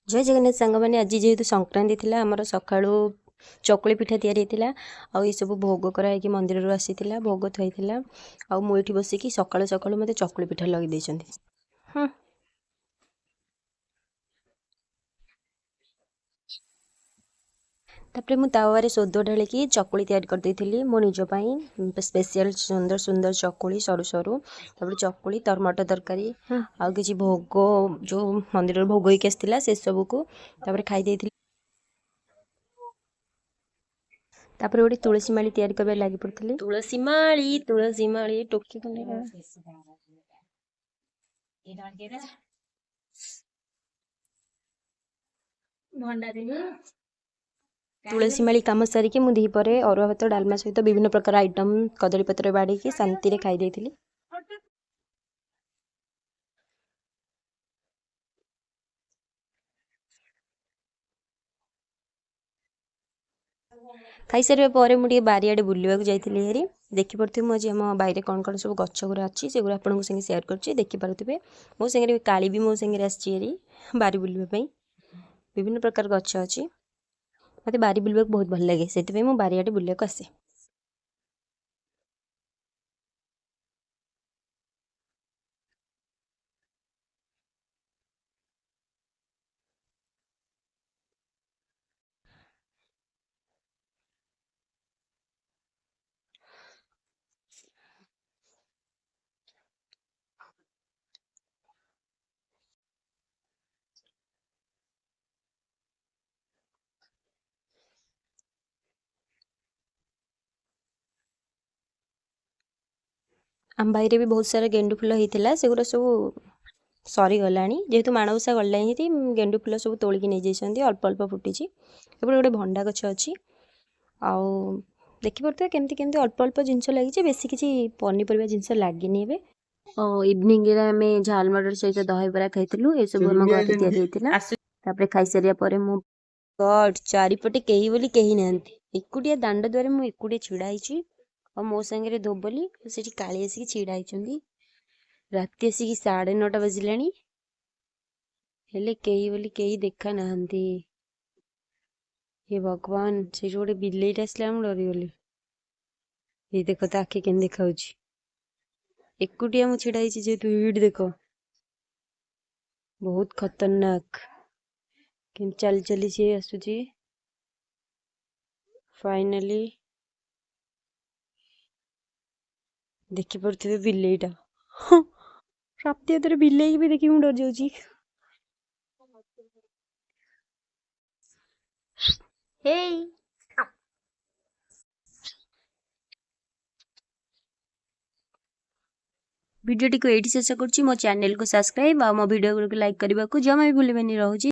ଜୟ ଜଗନ୍ନାଥ ସାଙ୍ଗମାନେ। ଆଜି ଯେହେତୁ ସଂକ୍ରାନ୍ତି ଥିଲା, ଆମର ସକାଳୁ ଚକୁଳି ପିଠା ତିଆରି ହେଇଥିଲା ଆଉ ଏସବୁ ଭୋଗ କରାହେଇକି ମନ୍ଦିରରୁ ଆସିଥିଲା, ଭୋଗ ଥୁଆହେଇଥିଲା। ଆଉ ମୁଁ ଏଇଠି ବସିକି ସକାଳୁ ସକାଳୁ ମୋତେ ଚକୁଳି ପିଠା ଲଗେଇ ଦେଇଛନ୍ତି। ହୁଁ। ତାପରେ ମୁଁ ତାୱାରେ ସୋଦୁଅ ଢାଳିକି ଚକୁଳି ତିଆରି କରିଦେଇଥିଲି ମୋ ନିଜ ପାଇଁ, ସ୍ପେଶିଆଲ ସୁନ୍ଦର ସୁନ୍ଦର ଚକୁଳି, ସରୁ ସରୁ। ତାପରେ ଚକୁଳି, ଟମାଟୋ ତରକାରୀ ଆଉ କିଛି ଭୋଗ ଯେଉଁ ମନ୍ଦିରରୁ ଭୋଗ ହେଇକି ଆସିଥିଲା ସେସବୁକୁ ତାପରେ ଖାଇ ଦେଇଥିଲି। ତାପରେ ଗୋଟେ ତୁଳସୀ ମାଳି ତିଆରି କରିବାରେ ଲାଗି ପଡ଼ିଥିଲି। ତୁଳସୀ ମାଳି, ତୁଳସୀ ମାଳି ଟୋକି। ତୁଳସୀ ମାଳି କାମ ସାରିକି ମୁଁ ଦ୍ୱିପହରେ ଅରୁଆ ଭାତ ଡାଲମା ସହିତ ବିଭିନ୍ନ ପ୍ରକାର ଆଇଟମ୍ କଦଳୀ ପତ୍ରରେ ବାଢ଼ିକି ଶାନ୍ତିରେ ଖାଇ ଦେଇଥିଲି। ଖାଇସାରିବା ପରେ ମୁଁ ଟିକେ ବାରିଆଡ଼େ ବୁଲିବାକୁ ଯାଇଥିଲି ହେରି। ଦେଖିପାରୁଥିବେ, ମୁଁ ଆଜି ଆମ ବାରିରେ କ'ଣ କ'ଣ ସବୁ ଗଛ ଗୁଡ଼ା ଅଛି, ସେଗୁଡ଼ା ଆପଣଙ୍କ ସାଙ୍ଗେ ସେୟାର କରୁଛି। ଦେଖିପାରୁଥିବେ, ମୋ ସାଙ୍ଗରେ କାଳି ବି ମୋ ସାଙ୍ଗରେ ଆସିଛି ହେରି ବାରି ବୁଲିବା ପାଇଁ। ବିଭିନ୍ନ ପ୍ରକାର ଗଛ ଅଛି। ମୋତେ ବାରି ବୁଲିବାକୁ ବହୁତ ଭଲ ଲାଗେ, ସେଥିପାଇଁ ମୁଁ ବାରିଆଡ଼େ ବୁଲିବାକୁ ଆସେ। ଆମ ବାଇରେ ବି ବହୁତ ସାରା ଗେଣ୍ଡୁ ଫୁଲ ହେଇଥିଲା, ସେଗୁଡ଼ା ସବୁ ସରିଗଲାଣି। ଯେହେତୁ ମାଣବସା ଗଲାଣି ହେରି, ଗେଣ୍ଡୁ ଫୁଲ ସବୁ ତୋଳିକି ନେଇଯାଇଛନ୍ତି। ଅଳ୍ପ ଅଳ୍ପ ଫୁଟିଛି। ଏପଟେ ଗୋଟେ ଭଣ୍ଡା ଗଛ ଅଛି ଆଉ ଦେଖିପାରୁଥିବେ କେମିତି କେମିତି ଅଳ୍ପ ଅଳ୍ପ ଜିନିଷ ଲାଗିଛି। ବେଶୀ କିଛି ପନିପରିବା ଜିନିଷ ଲାଗିନି ଏବେ। ଇଭିନିଂରେ ଆମେ ଝାଲ ମଟର ସହିତ ଦହିବରା ଖାଇଥିଲୁ। ଏସବୁ ଆମ ଘରେ ତିଆରି ହେଇଥିଲା। ତାପରେ ଖାଇସାରିବା ପରେ ମୁଁ ଗଡ୍, ଚାରିପଟେ କେହି ବୋଲି କେହି ନାହାନ୍ତି। ଏକୁଟିଆ ଦାଣ୍ଡ ଦୁଆରେ ମୁଁ ଏକୁଟିଆ ଛିଡ଼ା ହେଇଛି ଆଉ ମୋ ସାଙ୍ଗରେ ଧୋବଲି, ସେଠି କାଳି ଆସିକି ଛିଡ଼ା ହେଇଛନ୍ତି। ରାତି ଆସିକି 9:30 ବାଜିଲାଣି, ହେଲେ କେହି ବୋଲି କେହି ଦେଖା ନାହାନ୍ତି। ହେ ଭଗବାନ, ସେଇଠି ଗୋଟେ ବିଲେଇଟା ଆସିଲା, ମୁଁ ଡରିଗଲି। ଏଇ ଦେଖ, ତା ଆଖି କେମିତି ଦେଖାଯାଉଛି। ଏକୁଟିଆ ମୁଁ ଛିଡ଼ା ହେଇଛି ଯେହେତୁ, ଏଇଠି ଦେଖ, ବହୁତ ଖତରନାକ। କେମିତି ଚାଲି ଚାଲି ସିଏ ଆସୁଛି। ଫାଇନାଲି ଦେଖିପାରୁଥିବେ ବିଲେଇଟା। ରାତି ଅଧରେ ବିଲେଇକି ବି ଦେଖିକି ମୁଁ ଡରିଯାଉଛି। ହେଇ, ଭିଡ଼ିଓଟିକୁ ଏଇଠି ଶେଷ କରୁଛି। ମୋ ଚ୍ୟାନେଲକୁ ସବସ୍କ୍ରାଇବ୍ ଆଉ ମୋ ଭିଡ଼ିଓ ଗୁଡ଼ିକୁ ଲାଇକ୍ କରିବାକୁ ଜମା ବି ଭୁଲିବେନି। ରହୁଛି।